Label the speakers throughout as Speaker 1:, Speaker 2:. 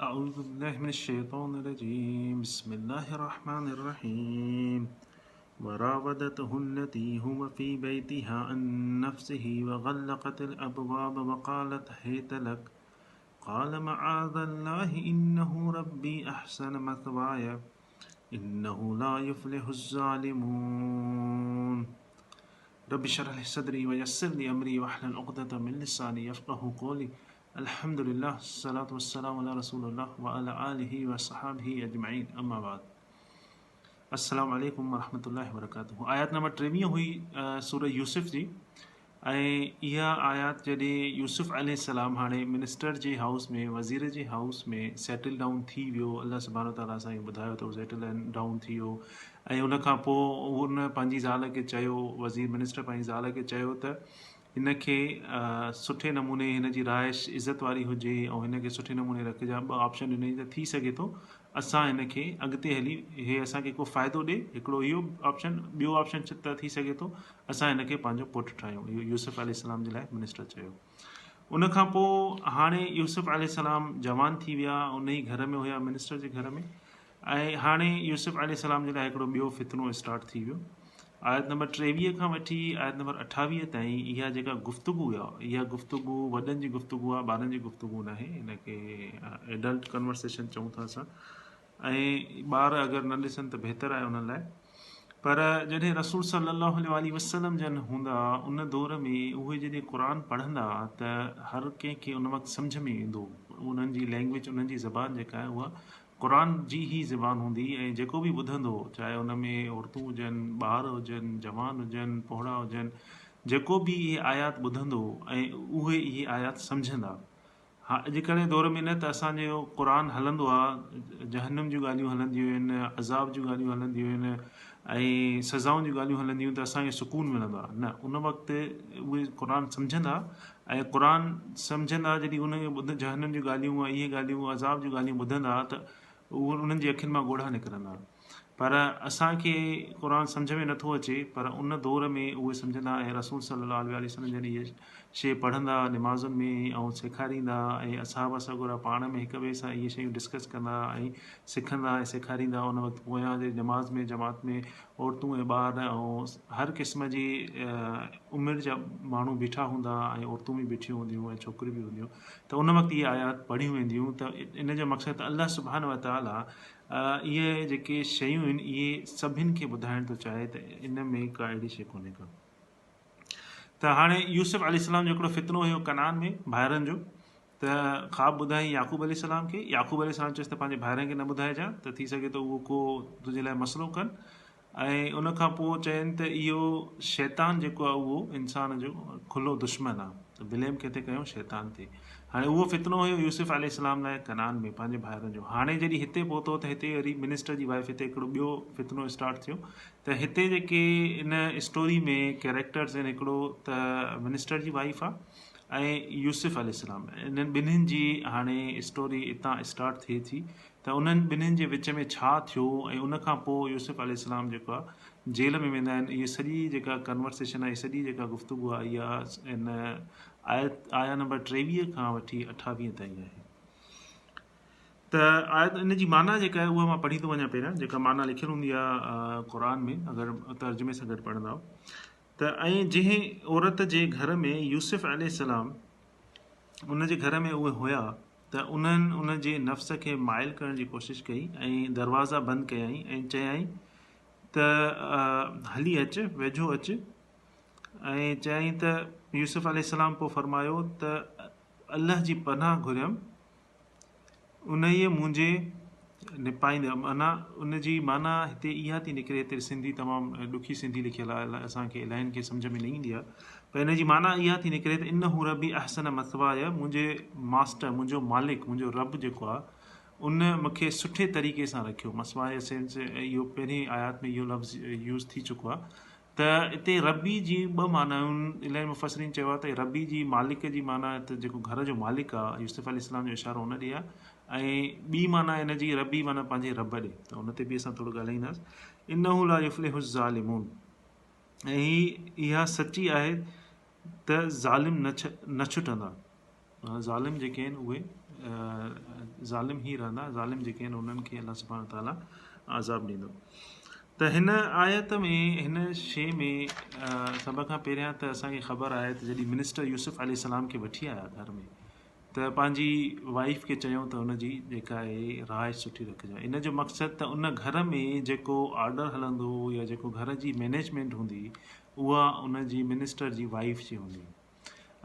Speaker 1: اعوذ بالله من الشيطان الرجيم بسم الله الرحمن الرحيم وراودته التي هو في بيتها عن نفسه وغلقت الأبواب وقالت هيت لك قال معاذ الله إنه ربي أحسن مثواي إنه لا يفلح الظالمون رب اشرح لي صدري ويسر لي أمري واحلل عقدة من لساني يفقه قولي الحمد لله الصلاة والسلام علي رسول الله وعلي آله وصحابه اجمعين اما بعد السلام عليڪم ورحمة الله وبرڪاته آيات نمبر 23 هئي سورة يوسف جي ۽ اها آيات جڏهن يوسف عليه السلام هاڻي منسٽر جي هائوس ۾ وزير جي هائوس ۾ سيٽل ڊائون ٿي ويو الله سبحانه وتعالٰي اسان کي ٻڌايو ته هو سيٽل ڊائون ٿي ويو ۽ ان کان پوء هن پنهنجي زال کي چيو وزير منسٽر پنهنجي زال کي چيو ته هن کي سٺي نموني هن جي رهائش عزت واري هجي ۽ هن کي سٺي نموني رکجان ٻه آپشن ڏنائين ته ٿي سگهي ٿو اسان هن کي اڳتي هلي هي اسان کي ڪو فائدو ڏي هڪڙو اهو آپشن ٻيو آپشن ته ٿي سگهي ٿو اسان هن کي پنهنجو پٽ ٺاهيون اهو يوسف عليه السلام جي لاء منسٽر چيو ان کان پوء هاڻي يوسف عليه السلام جوان ٿي ويا ان ئي گهر ۾ هيا منسٽر جي گهر ۾ ۽ هاڻي يوسف عليه السلام جي لاء هڪڙو ٻيو فتنو اسٽارٽ ٿي ويو. آيت نمبر 23 کان وٺي آيت نمبر 28 تائين اها جيڪا گفتگو آهي اها گفتگو وڏن جي گفتگو آهي ٻارن جي گفتگو ناهي ان کي ايڊلٽ ڪنورسيشن چئون ٿا اسان ۽ ٻار اگر نه ڏسن ته بهتر آهي انهن لاء پر جڏهن رسول صلي الله عليه واٰله وسلم جن هوندا ان دور ۾ اهي جڏهن قرآن پڙهندا ته هر ڪنهن کي ان وقت سمجهه ۾ ايندو انهن جي لينگويج انهن جي زبان جيڪا آهي اها قرآن جي ئي زبان هوندي ۽ جيڪو به ٻڌندو چاهي ان ۾ عورتون هجن، ٻار هجن، جوان هجن، پوڙها هجن، جيڪو به اهي آيات ٻڌندو ۽ اهي اهي آيات سمجهندا. ها اڄڪلهه جي دور ۾ نه ته اسان جو قرآن هلندو آ جهنم جون ڳالهيون هلنديون آهن، عذاب جون ڳالهيون هلنديون آهن ۽ سزائن جون ڳالهيون هلنديون آهن ته اسان کي سڪون ملندو آ نه ان وقت اهي قرآن سمجهندا ۽ قرآن سمجهندا جڏهن ان کي ٻڌ جهنم جون ڳالهيون ۽ اهي ڳالهيون عذاب جون ڳالهيون ٻڌندا ته اهي انهن جي اکين مان ڳوڙها نڪرندا پر اسان کي قرآن سمجهه ۾ نٿو اچي پر ان دور ۾ اهي سمجهندا ۽ رسول صلي الله عليه وآله وسلم جن اهي شيء پڙهندا نمازن ۾ ۽ سيکاريندا ۽ اصحاب سڳورا پاڻ ۾ هڪ ٻئي سان اهي شيون ڊسڪس ڪندا ۽ سکندا ۽ سيکاريندا ان وقت پويان جي نماز ۾ جماعت ۾ عورتون ۽ ٻار ۽ هر قسم جي عمر جا ماڻهو بيٺا هوندا ۽ عورتون به بيٺيون هونديون ۽ ڇوڪريون به هونديون ته ان وقت اهي آيات پڙهيون وينديون ته ان جو مقصد ته الله سبحانه وتعاليٰ اهي جيڪي شيون آهن اهي سڀن کي ٻڌائڻ ٿو چاهي ته ان ۾ ڪا اهڙي شيء ڪونهي ڪا ته هاڻي يوسف عليه السلام جو هڪڙو فتنو هيو ڪنعان ۾ ڀائرن جو ته خواب ٻڌايائين يعقوب عليه السلام کي، يعقوب عليه السلام چيس ته پنهنجي ڀائرن کي نه ٻڌائجان ته ٿي سگهي ٿو اهو ڪو تنهنجي لاء مسئلو ڪن ۽ ان کان پوء چين ته اهو شيطان جيڪو آهي اهو انسان جو کلو دشمن آهي ته بليم ڪنهن تي ڪيو شيطان تي هاڻي اهو فتنو هيو يوسف عليه السلام لاء ڪنعان ۾ پنهنجي ڀائرن جو هاڻي جڏهن هتي پهتو ته هتي وري منسٽر جي وائف هتي هڪڙو ٻيو فتنو اسٽارٽ ٿيو ته هتي جيڪي ان اسٽوري ۾ ڪيريڪٽرز آهن هڪڙو ته منسٽر جي وائف آهي ۽ يوسف عليه السلام انهن ٻنهين جي هاڻي اسٽوري اتان اسٽارٽ ٿئي ٿي ته انهن ٻنهين جي وچ ۾ ڇا ٿيو ۽ ان کان پوء يوسف عليه السلام جيڪو آهي جيل ۾ ويندا آهن اهي سڄي جيڪا ڪنورسيشن آهي سڄي جيڪا گفتگو آهي اها ان آيت آيا نمبر 23 کان وٺي 28 تائين آهي ته آيت ان جي معنيٰ جيڪا آهي اها مان پڙهي ٿو وڃان پهريان جيڪا معنيٰ لکيل هوندي آهي قرآن ۾ اگر ترجمي سان گڏ پڙهندا ته ۽ جنهن عورت جي گهر ۾ يوسف عليه السلام ان جي گهر ۾ اهي هيا ته انهن ان جي نفس کي مائل ڪرڻ جي ڪوشش ڪئي ۽ دروازا بند ڪيائين ۽ چيائين ته هلي اچ ويجهو اچ ۽ چيائين ته يوسف عليه السلام پوء فرمايو ته الله جي پناهه گهريم انهيء منهنجي نپائيندي معنيٰ ان جي معنيٰ هتي اها ٿي نڪري هتي سنڌي تمام ڏکي سنڌي لکيل آهي اسان کي الاهين کي سمجهه ۾ نه ايندي آهي پر ان جي معنيٰ اها ٿي نڪري ته انه ربي احسن مثواي منهنجي ماسٽر منهنجو مالڪ منهنجو رب جيڪو آهي ان مون کي سٺي طريقي سان رکيو مثواي سينس اهو پهرين آيات ۾ اهو لفظ يوز ٿي چڪو آهي ته اتي ربي جي ٻه معنائون الاهي مفسرين چيو آهي ته ربي جي مالڪ جي معنيٰ ته جيڪو گهر جو مالڪ آهي يوسف عليه السلام جو اشارو ان ڏي آهي ۽ ٻي معنيٰ ان جي ربي معنيٰ پنهنجي رب ڏي ته ان تي به اسان ٿورو ڳالهائينداسين انه لا يفلح الظالمون ۽ هي اها سچي آهي ته ظالم نه نه ڇٽندا ظالم جيڪي آهن اهي ظالم ئي رهندا، ظالم جيڪي آهن انهن کي الله سبحانه وتعاليٰ عذاب ڏيندو. ته هن آيت ۾ هن شيء ۾ سڀ کان پهريان ته اسان کي خبر آهي ته جڏهن منسٽر يوسف عليه السلام کي وٺي آيا گهر ۾ ته پنهنجي وائيف کي چيائون ته ان جي جيڪا آهي رهائش سٺي رکجان ان جو مقصد ته ان گهر ۾ جيڪو آرڊر هلندو يا جيڪو گهر جي مئنيجمينٽ هوندي اها ان جي منسٽر جي وائيف جي هوندي.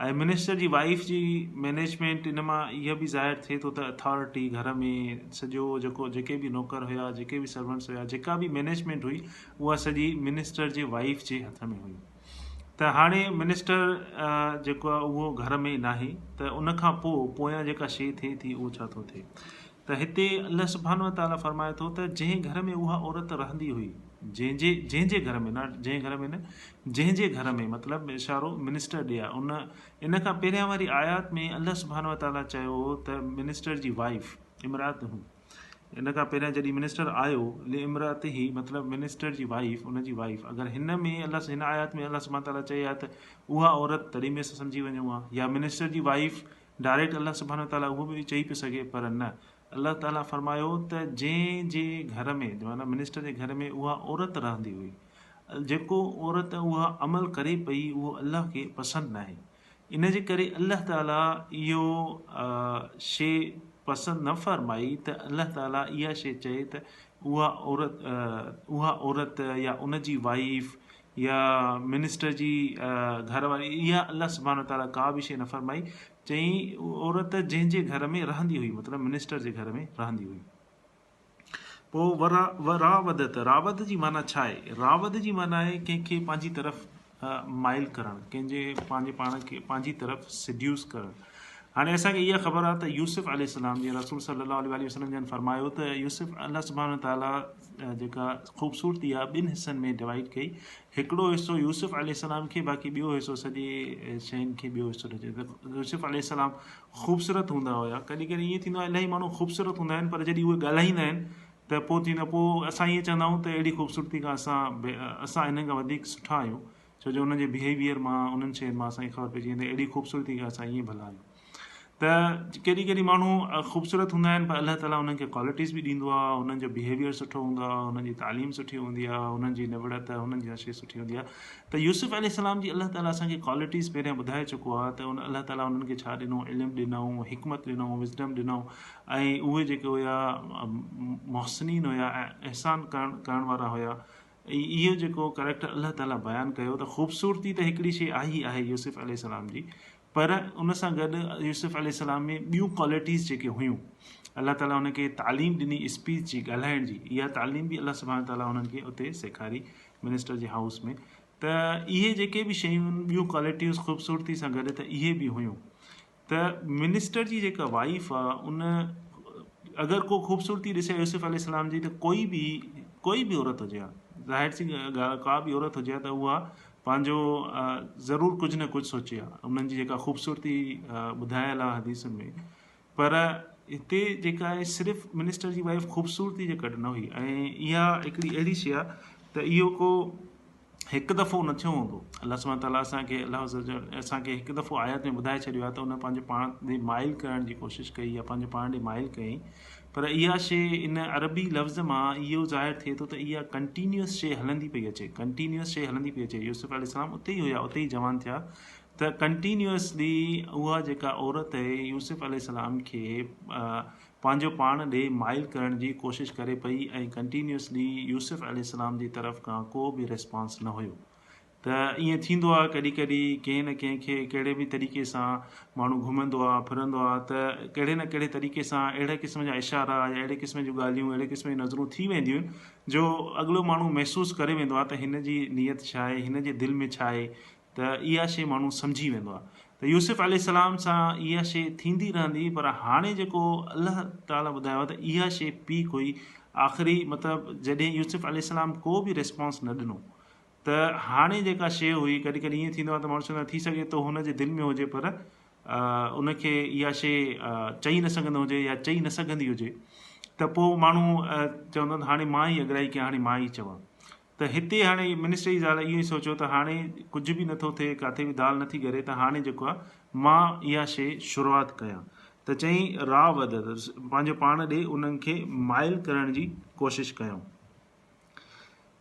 Speaker 1: ۽ منسٽر جي وائيف جي مئنيجمينٽ ان مان اهو به ظاهر ٿئي ٿو ته اٿارٽي گهر ۾ سڄو جيڪو جيڪي به نوڪر هيا جيڪي به سرونٽس هيا جيڪا به مئنيجمينٽ هئي اها سڄي منسٽر جي وائيف جي هٿ ۾ هئي ته هاڻي منسٽر جيڪو آهي اهو گهر ۾ ناهي ته ان کان پوء پويان جيڪا شي ٿئي ٿي اهو ڇا ٿو ٿئي ته هتي الله سبحانه وتعاليٰ فرمائي ٿو ته جنهن گهر ۾ اها عورت رهندي هئي جنهن جي جنهن جي گهر ۾ نه جنهن گهر ۾ نه جنهن جي گهر ۾ مطلب اشارو منسٽر ڏي آهي ان ان کان پهريان واري آيات ۾ الله سبحانه وتعاليٰ چيو ته منسٽر جي وائيف امراته ان کان پهريان جڏهن منسٽر آيو لامراته مطلب منسٽر جي وائيف ان جي وائيف اگر هن ۾ الله هن آيات ۾ الله سبحانه وتعاليٰ چئي ها ته اها عورت تڏهن به اسان سمجهي وڃون ها يا منسٽر جي وائيف ڊائريڪٽ الله سبحانه وتعاليٰ اهو به چئي پيو سگهي پر نه الله تعاليٰ فرمايو ته جنهن جي گهر ۾ معنيٰ منسٽر جي گهر ۾ اها عورت رهندي هئي جيڪو عورت اها عمل ڪري پئي اهو الله کي پسند ناهي ان جي ڪري الله تعاليٰ اهو شي پسند نه فرمائي ته الله تعاليٰ اها شي چئي ته اها عورت اها عورت يا ان جي وائيف يا منسٽر جي گهر واري اها الله سبحانه وتعاليٰ ڪا به شيء نه فرمائي چيائين عورت جنهن جي گهر ۾ رهندي هئي مطلب منسٽر جي گهر ۾ رهندي هئي پوء وراودت راود جي معنيٰ ڇا آهي راود جي معنيٰ آهي ڪنهن کي پنهنجي طرف مائل ڪرڻ ڪنهن جي پنهنجي پاڻ کي پنهنجي طرف سڊيوس ڪرڻ هاڻي اسان کي اها خبر آهي ته يوسف عليه السلام جيئن رسول صلي الله عليه واٰله وسلم جن فرمايو ته يوسف الله سبحانه وتعاليٰ جيڪا خوبصورتي آهي ٻن حصن ۾ ڊوائيڊ ڪئي هڪڙو حصو يوسف عليه السلام کي باقي ٻيو حصو سڄي شين کي ٻيو حصو ڏجي ته يوسف عليه السلام خوبصورت هوندا هيا ڪڏهن ڪڏهن ائين ٿيندو آهي الاهي ماڻهو خوبصورت هوندا آهن پر جڏهن اهي ڳالهائيندا آهن ته پوء ٿيندو پوء اسان ائين چوندا آهيون ته اهڙي خوبصورتي کان اسان اسان انهن کان وڌيڪ سٺا آهيون ڇو جو انهن جي بهيويئر مان انهن شين مان اسان کي خبر پئجي ويندي اهڙي خوبصورتي کان اسان ائين ڀلا آهيون ته ڪيڏي ڪيڏي ماڻهو خوبصورت هوندا آهن پر الله تعاليٰ انهن کي ڪوالٽيز به ڏيندو آهي انهن جو بهيويئر سٺو هوندو آهي انهن جي تعليم سٺي هوندي آهي انهن جي نوڙت انهن جي هر شي سٺي هوندي آهي ته يوسف عليه السلام جي الله تعاليٰ اسان کي ڪوالٽيز پهريان ٻڌائي چڪو آهي ته ان الله تعاليٰ انهن کي ڇا ڏنو علم ڏنائون حڪمت ڏنائون وزڊم ڏنائون ۽ اهي جيڪي هيا محسنين هيا احسان ڪرڻ ڪرڻ وارا هيا ۽ اهو جيڪو ڪريڪٽر الله تعاليٰ بيان ڪيو ته خوبصورتي ته هڪڙي شيء آهي ئي آهي يوسف عليه السلام جي پر ان سان گڏ يوسف عليه السلام ۾ ٻيون ڪوالٽيز جيڪي هيون الله تعاليٰ ان کي تعليم ڏني اسپيچ جي ڳالهائڻ جي اها تعليم به الله سبحانه تعاليٰ انهن کي اتي سيکاري منسٽر جي هائوس ۾ ته اهي جيڪي به شيون ٻيون ڪوالٽيز خوبصورتي سان گڏ ته اهي به هيون ته منسٽر جي جيڪا وائيف آ ان اگر ڪو خوبصورتي ڏسي يوسف عليه السلام جي ته ڪوئي به ڪوئي به عورت هجي ها ظاهر سي ڳالهه ڪا به عورت هجي ها ته اها پنهنجو ضرور ڪجهه نه ڪجهه سوچي ها انهن جي جيڪا خوبصورتي ٻڌايل آ حديثن ۾ پر هتي جيڪا آهي صرف منسٽر جي وائيف خوبصورتي جي ڪڍ نه هئي ۽ اها هڪڙي اهڙي شي آ ته اهو ڪو هڪ دفعو نه ٿيو هوندو. الله سبحانه وتعاليٰ اسان کي الله عزوجل اسان کي هڪ دفعو آيت ۾ ٻڌائي ڇڏيو آهي ته ان پنهنجو پاڻ ڏي مائل ڪرڻ جي ڪوشش ڪئي يا پنهنجو پاڻ ڏي مائل ڪيائين پر اها شيء ان عربي لفظ مان اهو ظاهر ٿئي ٿو ته اها ڪنٽينيوس شيء هلندي پئي اچي ڪنٽينيوس شيء هلندي پئي اچي يوسف عليه السلام اتي ئي هيا اتي ئي جوان ٿيا ته ڪنٽينيوسلي اها جيڪا عورت يوسف عليه السلام کي پنهنجو پاڻ ڏي مائل ڪرڻ جي ڪوشش ڪري پئي ۽ ڪنٽينيوسلي يوسف عليه السلام جي طرف کان ڪو به ريسپانس نه هيو ته ائين ٿيندو آهي ڪڏهن ڪڏهن ڪنهن نه ڪنهن کي ڪهڙي به طريقي سان ماڻهو گهمندو آهي ڦرندو آهي ته ڪهڙي نه ڪهڙي طريقي سان اهڙي قسم جا اشارا يا اهڙي قسم جون ڳالهيون اهڙي قسم جون نظرون ٿي وينديون آهن جو اڳلو ماڻهو محسوس ڪري ويندو آهي ته هن جي نيت ڇا آهي هن جي دل ۾ ڇا آهي ته اها شيء ماڻهو سمجهي ويندو آهي ته يوسف عليه السلام سان اها شيء ٿيندي رهندي پر هاڻي جيڪو الله تعالي ٻڌايو آهي ته اها شيء پيڪ هئي آخري مطلب جڏهن يوسف عليه السلام ڪو به ريسپانس نه ڏنو ته هاڻي جيڪا شيء هئي ڪڏهن ڪڏهن ائين ٿيندو آهي ته ماڻهو چوندا ٿي سگهي ٿو هن جي دل ۾ هجي پر ان کي اها شيء چئي نه سگهندو هجي يا چئي نه سگهندي هجي ته پوء ماڻهو چوندو ته هاڻي مان ئي اڳرائي ڪيان هاڻي مان ئي چوان ته هتي هاڻي منسٽر جي زال اهو ئي سوچيو ته هاڻي ڪجهه به نٿو ٿئي ڪاٿي به دال نٿي ڳري ته هاڻي جيڪو آهي مان اها شيء شروعات ڪيان. ته چيائين راود پنهنجو پاڻ ڏي انهن کي مائل ڪرڻ جي ڪوشش ڪيائون.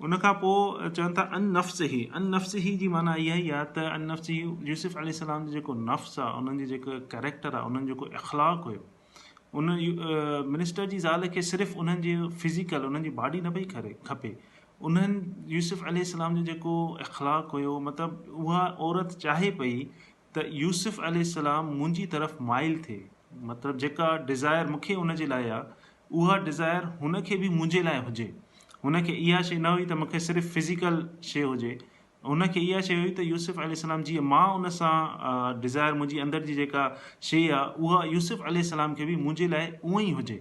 Speaker 1: ان کان پوء چون ٿا عن نفسه، عن نفسه جي معنيٰ اها ئي آهي ته عن نفسه يوسف عليه السلام جو جيڪو نفس آهي انهن جو جيڪو ڪريڪٽر آهي انهن جو جيڪو اخلاق هيو ان منسٽر جي زال کي صرف انهن جي فزيڪل انهن جي باڊي نه پئي کپي انهن يوسف عليه السلام جو جيڪو اخلاق هيو مطلب اها عورت چاهي پئي ته يوسف عليه السلام منهنجي طرف مائل ٿئي، مطلب جيڪا ڊزائر مون کي ان جي لاء آ، اها ڊزائر هن کي به منهنجي لاء هجي. هن کي اها شيء نه هئي ته مون کي صرف فزيڪل شيء هجي، هن کي اها شيء هئي ته يوسف عليه السلام جيئن مان ان سان ڊزائر منهنجي اندر جي جيڪا شيء آ، اها يوسف عليه السلام کي به منهنجي لاء اونئن ئي هجي.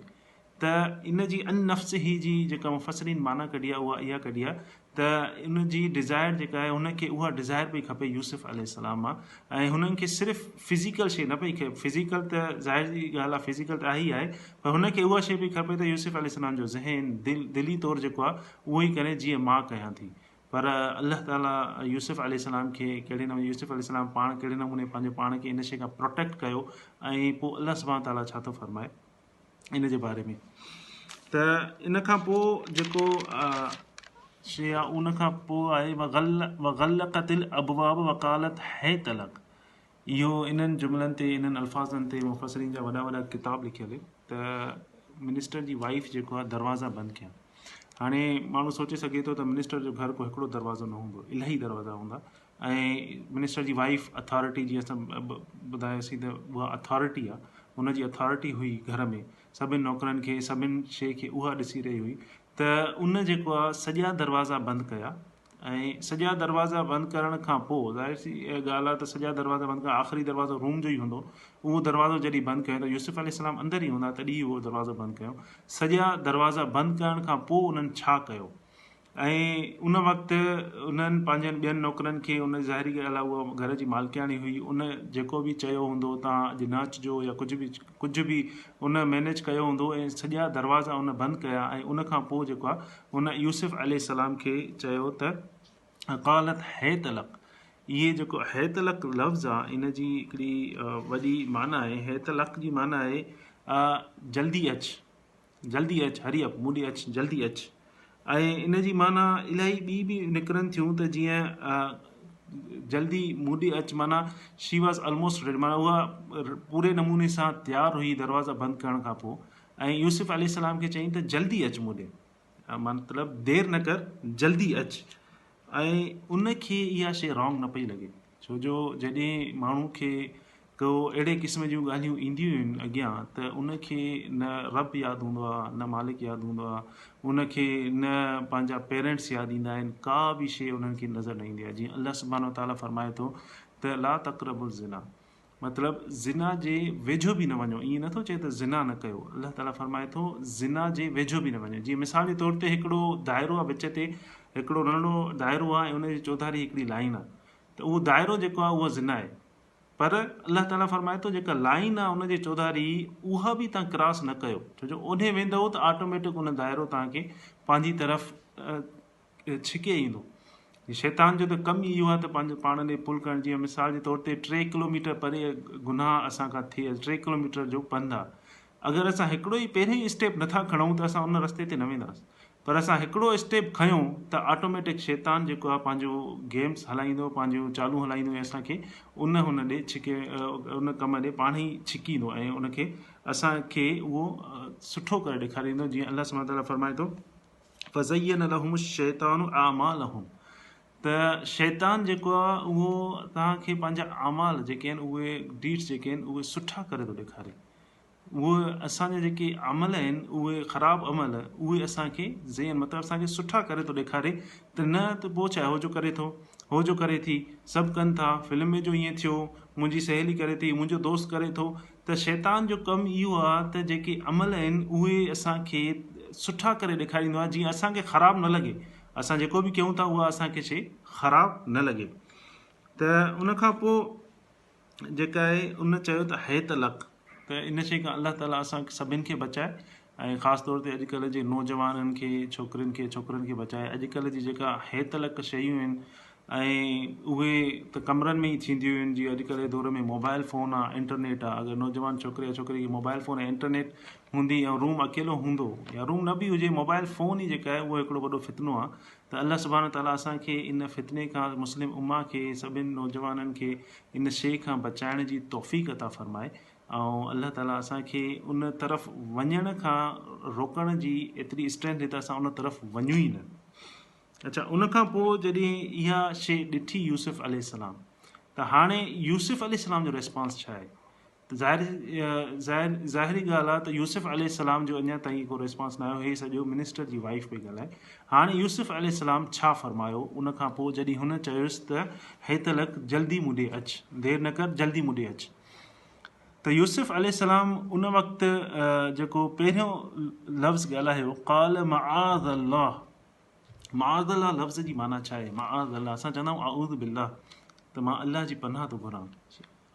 Speaker 1: ته ان جي عن نفسه جي جيڪا مفسرين معنيٰ ڪڍي آهي اها اها ڪڍي آهي ته ان جي ڊزائر جيڪا آهي هن کي اها ڊزائر پئي کپي يوسف عليه السلام مان ۽ هنن کي صرف فزيڪل شيء نه پئي کپي فزيڪل ته ظاهر جي ڳالهه آهي فزيڪل ته آهي ئي آهي پر هن کي اها شيء پئي کپي ته يوسف عليه السلام جو ذهن دل دلي طور جيڪو آهي اهو ئي ڪري جيئن مان ڪيان ٿي پر الله تعالي يوسف عليه السلام کي ڪهڙي نموني يوسف عليه السلام پاڻ ڪهڙي نموني پنهنجو پاڻ کي ان شيء کان پروٽيڪٽ ڪيو ۽ پوء الله سبحانه تعالي ڇا ٿو فرمائي ان جي باري ۾ ته ان کان پوء جيڪو شيء آهي ان کان پوء آهي وغلقت الابواب وقالت هيت لڪ اهو انهن جملن تي انهن الفاظن تي مفسرين جا وڏا وڏا ڪتاب لکيل ته منسٽر جي وائيف جيڪو آهي دروازا بند ڪيا هاڻي ماڻهو سوچي سگهي ٿو ته منسٽر جو گهر ڪو هڪڙو دروازو نه هوندو الاهي دروازا هوندا ۽ منسٽر جي وائيف اٿارٽي جيئن اسان ٻڌايوسين ته اها اٿارٽي آهي ان جي اٿارٽي هئي گهر ۾ سڀن نوڪرن کي سڀن شيء کي اها ڏسي رهي هئي ته ان جيڪو آهي سڄا دروازا بند ڪيا ۽ سڄا دروازا بند ڪرڻ کان پوء ظاهر سي ڳالهه آهي ته سڄا دروازا بند ڪرڻ آخري دروازو روم جو ئي هوندو اهو دروازو جڏهن بند ڪيو ته يوسف عليه السلام اندر ئي هوندا تڏهن اهو دروازو بند ڪيو سڄا دروازا بند ڪرڻ کان پوء انهن ڇا ڪيو ۽ ان وقت انهن پنهنجن ٻين نوڪرن کي ان ظاهري ڳالهه آهي اها گهر جي مالڪياڻي هئي ان جيڪو به چيو هوندو توهان اڄ نه اچجو يا ڪجهه به ڪجهه به ان مينيج ڪيو هوندو ۽ سڄا دروازا ان بند ڪيا ۽ ان کان پوء جيڪو آهي ان يوسف عليه السلام کي چيو ته قالت هيت لڪ اهي جيڪو هيت لڪ لفظ آهي ان جي هڪڙي وڏي معنيٰ آهي هيت لڪ جي معنيٰ آهي جلدي اچ جلدي اچ، هري اپ، مون ڏي اچ، جلدي اچ. ۽ ان جي معنيٰ الاهي ٻي به نڪرن ٿيون ته جيئن جلدي مون ڏي اچ معنيٰ شي واز الموسٽ ريڊي معنيٰ اها پوري نموني سان تيار هئي دروازا بند ڪرڻ کان پوء ۽ يوسف عليه السلام کي چيائين ته جلدي اچ مون ڏي مطلب دير نه ڪر جلدي اچ ۽ ان کي اها شيء رانگ نه پئي لڳي ڇو جو جڏهن ماڻهو کي ڪو اهڙي قسم جون ڳالهيون اينديون آهن اڳيان ته ان کي نه رب ياد هوندو آهي نه مالڪ ياد هوندو آهي ان کي نه پنهنجا پيرنٽس ياد ايندا آهن ڪا به شيء انهن کي نظر نه ايندي آهي جيئن الله سبحانه وتعالٰي فرمائي ٿو ته لا تقربوا الزنا مطلب زنا جي ويجهو به نه وڃو ائين نٿو چئي ته زنا نه ڪيو الله تعالي فرمائي ٿو زنا جي ويجهو به نه وڃو جيئن مثال جي طور تي هڪڙو دائرو آهي وچ تي هڪڙو ننڍڙو دائرو آهي ۽ ان جي چوڌاري هڪڙي لائين آهي ته اهو دائرو جيڪو آهي اهو زنا آهي پر الله تعالي فرمائي ٿو جيڪا لائين آهي ان جي چوڌاري اها به تان ڪراس نه ڪيو ڇو جو اوڏي ويندو ته آٽوميٽڪ ان دائرو تان کي پنهنجي طرف ڇڪي ايندو. شيطان جو ته ڪم ئي اهو آهي ته پنهنجو پاڻ ڏي پل ڪرڻ جيئن مثال جي طور تي ٽي ڪلوميٽر پري گناهه اسان کان ٿئي ٽي ڪلوميٽر جو پنڌ آهي اگر اسان هڪڙو ئي پهريون ئي اسٽيپ نٿا کڻون ته اسان ان رستي تي نه وينداسين پر اسان هڪڙو اسٽيپ کنيو ته آٽوميٽڪ شيطان جيڪو آهي پنهنجو گيمس هلائيندو پنهنجون چالون هلائيندو ۽ اسان کي ان هن ڏي ڇڪي ان ڪم ڏي پاڻ ئي ڇڪيندو ۽ ان کي اسان کي اهو سٺو ڪري ڏيکاريندو جيئن الله سبحانه وتعاليٰ فرمائي ٿو فزين لهم الشيطان اعمالهم ته شيطان جيڪو آهي اهو توهان کي پنهنجا اعمال جيڪي آهن اهي ڊيڊس جيڪي آهن اهي سٺا ڪري ٿو ڏيکاري اهي اسان جا جيڪي عمل آهن اهي خراب عمل اهي اسان کي زين مطلب اسان کي سٺا ڪري ٿو ڏيکاري ته نه ته پوء ڇا هو جو ڪري ٿو هو جو ڪري ٿي سڀ ڪن ٿا فلم ۾ جو ائين ٿيو منهنجي سهيلي ڪري ٿي منهنجو دوست ڪري ٿو ته شيطان جو ڪم اهو آهي ته جيڪي عمل آهن اهي اسان کي سٺا ڪري ڏيکاريندو آهي جيئن اسان کي خراب نه لڳي اسان جيڪو به ڪيون ٿا اها اسان کي شيء خراب نه لڳي ته ان کان پوء جيڪا آهي ان چيو ته هيت لڪ ته ان شيء کان الله تعاليٰ اسان سڀن کي بچائي ۽ خاص طور تي اڄڪلهه جي نوجوانن کي ڇوڪرين کي ڇوڪرن کي بچائي اڄڪلهه جي جيڪا هيت لڪ شيون آهن. ۽ اهي ته ڪمرن ۾ ئي ٿينديون هيون جيئن اڄڪلهه جي دور ۾ موبائل فون آ انٽرنيٽ آ اگر نوجوان ڇوڪري يا ڇوڪري کي موبائل فون ۽ انٽرنيٽ هوندي ۽ روم اڪيلو هوندو يا روم نه به هجي موبائل فون ئي جيڪا آهي اهو هڪڙو وڏو فتنو آ ته الله سبحانه تعالٰي اسان کي ان فتني کان مسلم امه کي سڀن نوجوانن کي ان شي کان بچائڻ جي توفيق عطا فرمائي ۽ الله تعالٰي اسان کي ان طرف وڃڻ کان روڪڻ جي ايتري اسٽرينٿ ڏي ته اسان ان طرف وڃون ئي نه. اڇا ان کان پوء جڏهن اها شيء ڏٺي يوسف عليه السلام ته هاڻي يوسف عليه السلام جو ريسپانس ڇا آهي ته ظاهر ظاهر ظاهري ڳالهه آهي ته يوسف عليه السلام جو اڃا تائين ڪو ريسپانس نه آيو هي سڄو منسٽر جي وائيف پئي ڳالهائي هاڻي يوسف عليه السلام ڇا فرمايو ان کان پوء جڏهن هن چيس ته هيت لڪ جلدي مون ڏي اچ دير نه ڪر جلدي مون ڏي اچ ته يوسف عليه السلام ان وقت جيڪو پهريون لفظ ڳالهايو قال معاذ الله معاذ الله لفظ جي معنيٰ ڇا آهي؟ معاذ الله اسان چوندا آهيون اعوذ بالله ته مان الله جي پناهه ٿو گهران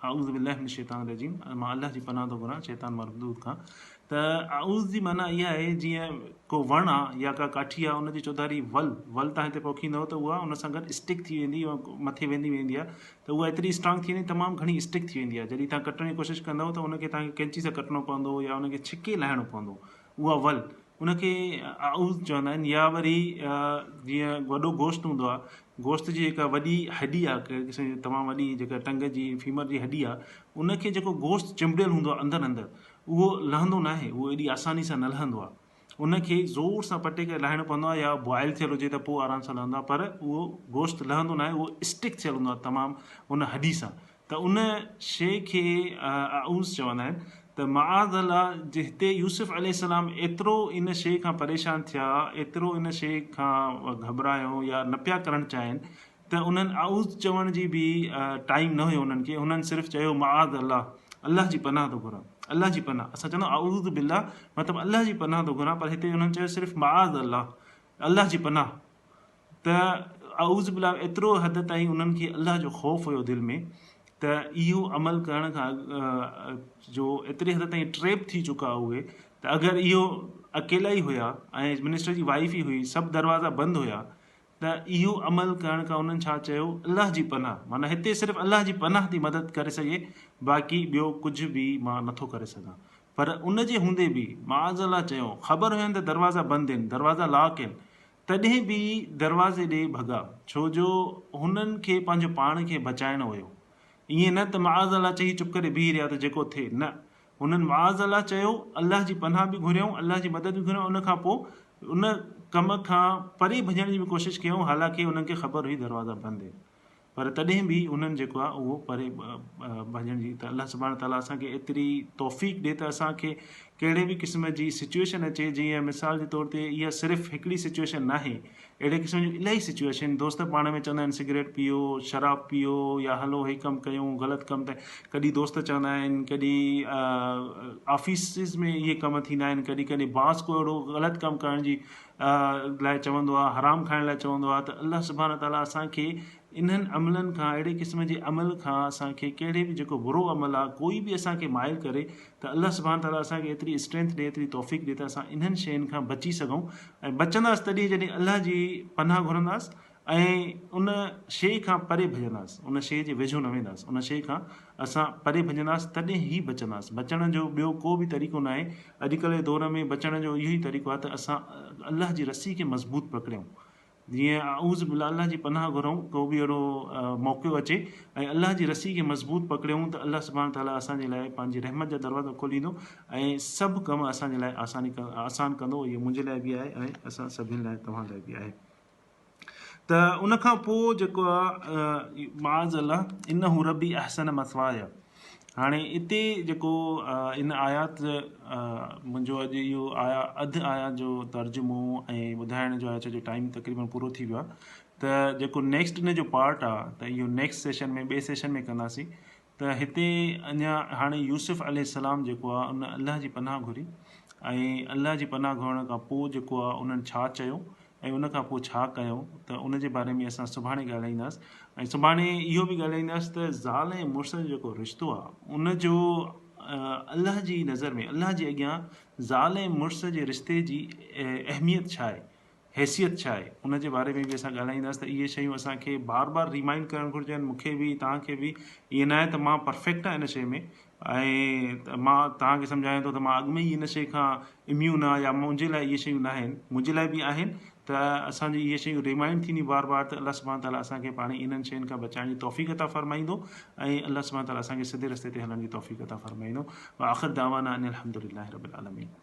Speaker 1: اعوذ بالله من الشيطان الرجيم مان الله جي پناهه ٿو گهران شيطان مردود کان ته اعوذ جي معنيٰ اها آهي جيئن ڪو وڻ آ يا ڪا ڪاٺي آ ان جي چوڌاري ول ول تان هتي پوکيندو ته اها ان سان گڏ اسٽڪ ٿي ويندي مٿي ويندي ويندي آ ته اها ايتري اسٽرانگ ٿي ويندي تمام گهڻي اسٽڪ ٿي ويندي آ جڏهن تان ڪٽڻ جي ڪوشش ڪندو ته ان کي تان کي قينچي سان ڪٽڻو پوندو يا ان کي ڇڪي لاهڻو پوندو اها ول ان کي اعوذ چوندا آهن يا وري جيئن وڏو گوشت هوندو آهي گوشت جي جيڪا وڏي هڏي آهي ڪهڙي قسم جي تمام وڏي جيڪا ٽنگ جي فيمر جي هڏي آهي ان کي جيڪو گوشت چنبڙيل هوندو آهي اندر اندر اهو لهندو ناهي اهو ايڏي آساني سان نه لهندو آهي ان کي زور سان پٽي ڪري لاهڻو پوندو آهي يا بوائل ٿيل هجي ته پوء آرام سان لهندو آهي پر اهو گوشت لهندو ناهي اهو اسٽڪ ٿيل هوندو آهي تمام ان هڏي سان ته ان شيء کي اعوذ چوندا آهن ته معاذ الله جي هتي يوسف عليه السلام ايترو ان شيء کان پريشان ٿيا ايترو ان شيء کان گهٻرايو يا نه پيا ڪرڻ چاهين ته انهن اعوذ چوڻ جي به ٽائيم نه هيو انهن کي انهن صرف چيو معاذ الله الله جي پناهه ٿو گهران الله جي پناهه اسان چوندا اعوذ بالله مطلب الله جي پناهه ٿو گهران پر هتي انهن چيو صرف معاذ الله الله جي پناهه ته اعوذ بالله ايترو حد تائين انهن کي الله جو خوف هيو دل ۾ ته اهو عمل ڪرڻ کان جو ايتري حد تائين ٽريپ ٿي چڪا اهي ته اگر اهو اڪيلا ئي هيا ۽ منسٽر جي وائيف ئي هئي سڀ دروازا بند هيا ته اهو عمل ڪرڻ کان انهن ڇا چيو الله جي پناهه معنيٰ هتي صرف الله جي پناهه ٿي مدد ڪري سگهي باقي ٻيو ڪجهه به مان نٿو ڪري سگهان پر ان جي هوندي به معاذ الله چيو خبر هين ته دروازا بند آهن دروازا لاڪ آهن تڏهن به دروازي ڏي ڀڳا، ڇو جو هنن کي پنهنجو پاڻ کي بچائڻو هيو. ائين نه ته معاذ الله چئي چپ ڪري بيهي رهيا ته جيڪو ٿئي، نه، هنن معاذ الله چيو، الله جي پناهه به گهريائون، الله جي مدد به گهريائون، ان کان پوء ان ڪم کان پري ڀڄڻ جي به ڪوشش ڪيائون، حالانڪه انهن کي خبر هئي دروازا بند آهن. پر تڏهن به انهن جيڪو آهي اهو پري ڀڄڻ جي ته الله سبحانه تعالٰي اسان کي ايتري توفيق ڏي ته اسان کي ڪهڙي به قسم جي سچويشن اچي جيئن مثال جي طور تي اها صرف هڪڙي سچويشن ناهي اهڙي قسم جون الاهي سچويشن دوست پاڻ ۾ چوندا آهن سگريٽ پيو شراب پيو يا هلو هي ڪم ڪيون غلط ڪم ته ڪڏهن دوست چوندا آهن ڪڏهن آفيسز ۾ اهي ڪم ٿيندا آهن ڪڏهن ڪڏهن باس ڪو اهڙو غلط ڪم ڪرڻ جي لاء چوندو آهي حرام کائڻ لاء چوندو آهي ته الله سبحانه تعالٰي اسان کي انهن عملن کان اهڙي قسم جي عمل کان اسان کي ڪهڙي به جيڪو برو عمل آهي ڪوئي به اسان کي مائل ڪري ته الله سبحانه تعالٰي اسان کي ايتري اسٽرينٿ ڏي ايتري توفيق ڏي ته اسان انهن شين کان بچي سگهون ۽ بچنداس تڏهن جڏهن الله جي پناهه گهرنداس ۽ ان شيء کان پري ڀڄنداس، ان شيء جي ويجهو نه وينداس، ان شيء کان اسان پري ڀڄنداس تڏهن ئي بچنداس، بچڻ جو ٻيو ڪو به طريقو ناهي، اڄڪلهه جي دور ۾ بچڻ جو اهو ئي طريقو آهي ته اسان الله جي رسي کي مضبوط پڪڙيون، جيئن اعوذ بالله الله جي پناهه گهرون ڪو به اهڙو موقعو اچي ۽ الله جي رسي کي مضبوط پڪڙيون ته الله سبحانه تعاليٰ اسان جي لاء پنهنجي رحمت جا دروازا کوليندو ۽ سڀ ڪم اسان جي لاء آساني آسان ڪندو، اهو منهنجي لاء به آهي ۽ اسان سڀني لاء توهان لاء به آهي. ته ان کان پوء جيڪو آ معاذ الله انه ربي احسن مثواي هاڻي اتي جيڪو ان آيات منهنجو اڄ اهو آيا اڌ آيات جو ترجمو ۽ ٻڌائڻ جو آهي ڇو جو ٽائيم تقريبن پورو ٿي ويو آهي ته جيڪو نيڪسٽ ان جو پارٽ آ ته اهو نيڪسٽ سيشن ۾ ٻئي سيشن ۾ ڪنداسين ته هتي اڃا هاڻي يوسف عليه السلام جيڪو آهي ان الله جي پناهه گهري ۽ الله جي پناهه گهرڻ کان پوء جيڪو آهي انهن ڇا چيو ۽ ان کان پوء ڇا ڪيو ته ان جي باري ۾ اسان سڀاڻي ڳالهائينداس ۽ سڀاڻي اهو به ڳالهائينداس ته زال ۽ مڙس جو جيڪو رشتو آهي ان جو الله جي نظر ۾ الله جي اڳيان زال ۽ مڙس جي رشتي جي اهميت ڇا آهي. حيثيت ڇا آهي ان جي باري ۾ به اسان ڳالهائينداسين ته اهي شيون اسان کي بار بار ريمائنڊ ڪرڻ گهرجن مون کي به توهان کي به ائين ناهي ته مان پرفيڪٽ آهيان ان شيء ۾ ۽ مان توهان کي سمجهايان ٿو ته مان اڳ ۾ ئي ان شيء کان اميون آهيان يا منهنجي لاء اهي شيون ناهن منهنجي لاء به آهن ته اسان جي اهي شيون ريمائنڊ ٿينديون بار بار ته الله سبحانه تعالٰي اسان کي پاڻ انهن شين کان بچائڻ جي توفيق عطا فرمائيندو ۽ الله سبحانه تعالٰي اسان کي سڌي رستي تي هلڻ جي توفيق عطا فرمائيندو واخر دعوانا ان الحمدلله رب العالمين.